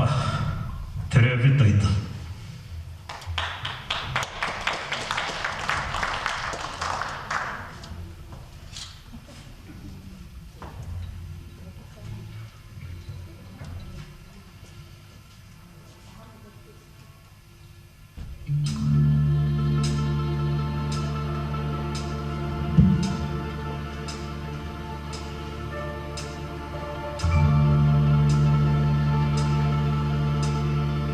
Аппа, төрөөбүт дойду.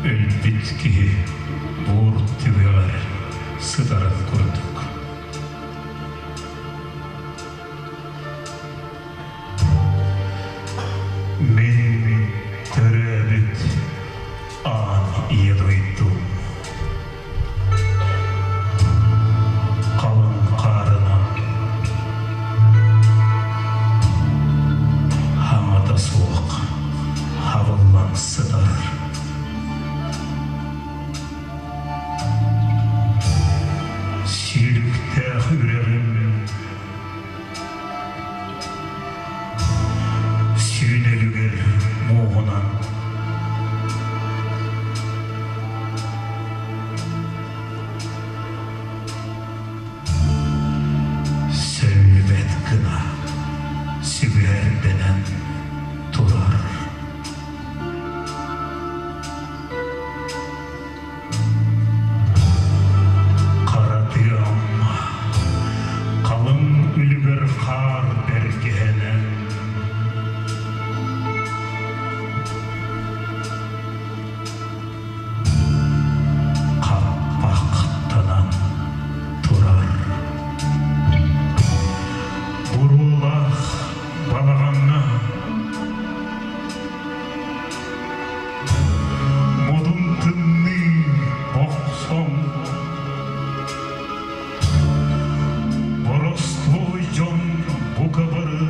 Өлбүт киһи буор түгэҕэр сытарын курдук. Мин төрөөбүт аан ийэ дойдум халыҥ хаарынан хаҥата суох хабыллан сытар. Сүүрүктээх үрэҕим Сүүнэлүгэр муоһунан Сөллүбэт гына сүгэһэрдэнэн турар. Хара тыам халыҥ үлүгэр хаар бэргэһэнэн хаппахтанан турар. Буруолаах балаҕаҥҥа Модун тымныы охсон Боростуой дьон бука бары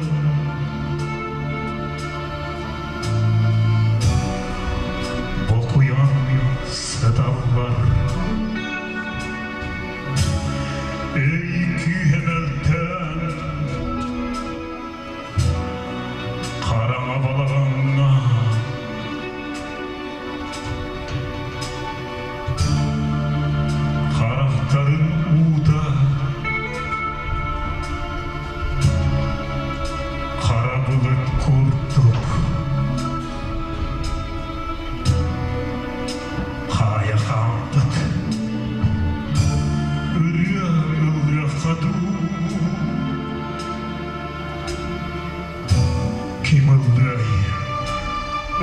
Бокуйан сыталлар Эй күүһэ мөлтөөн Хараҥа балаҕаҥҥа харахтарын уута хара былыт курдук хаайа хаампыт ырыа ыллыахха дуу Ким ыллыай,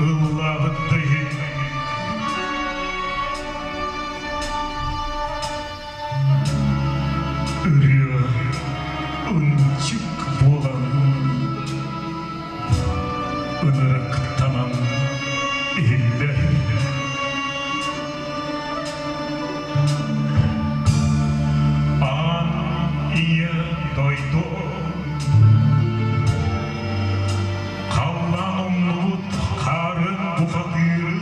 ыллаабыт да иһин ырыа ынчык буолан ынырыктанан иһиллэр. Аан ийэ дойду Халлаан умнубут хаарын бухатыырын.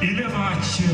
Илэ бааччы.